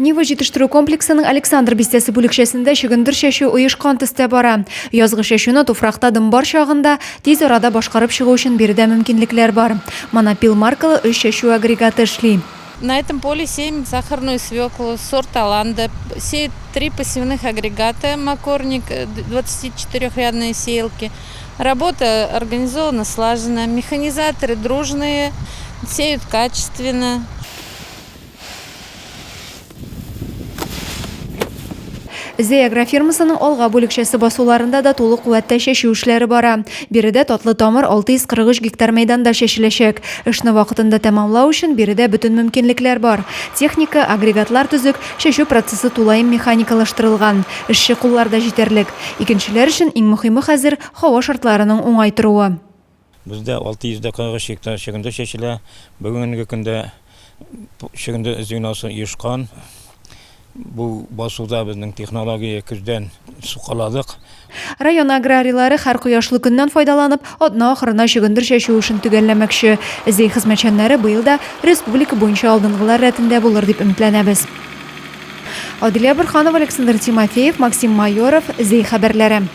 Нива җитештерү комплексының Александр бистәсе бүлекчәсендә чөгендер чәчү оешкан төстә бара. Язгы чәчүне туфракта дым бар чагында, тиз арада башкарып чыгу өчен биредә мөмкинлекләр бар. Монопил маркалы өч чәчү агрегаты эшли. На этом поле сеем сахарную свеклу сорта Ланда. Сеют три посевных агрегата Макорник, 24-рядные сеялки. Работа организована слаженно, механизаторы дружные, сеют качественно. Зәй агрофирмасының Алга бүлекчәсе басуларында да тулы куәттә чәчү эшләре бара. Биредә татлы тамыр 643 гектар мәйданда чәчеләчәк. Эшне вакытында тәмамлау өчен биредә бөтен мөмкинлекләр бар. Техника, агрегатлар төзек, чәчү процессы тулаем механикалаштырылган. Эшче куллар да җитәрлек. Игенчеләр өчен иң мөхиме хәзер, һава шартларының уңай торуы. Бездә 643 гектар чөгендер чәчелә. Бүгенге көндә чөгендер звеносы оешкан. Бу басуда безнең технология көздән сукаладык. Район аграрийлары һәр кояшлы көннән файдаланып, атна ахырына чөгендер чәчү эшен төгәлләмәкче. Зәй хезмәтчәннәре быел да республика буенча алдынгылар рәтендә булыр дип өметләнәбез. Адилә Борһанова, Александр Тимофеев, Максим Майоров, Зәй хәбәрләре.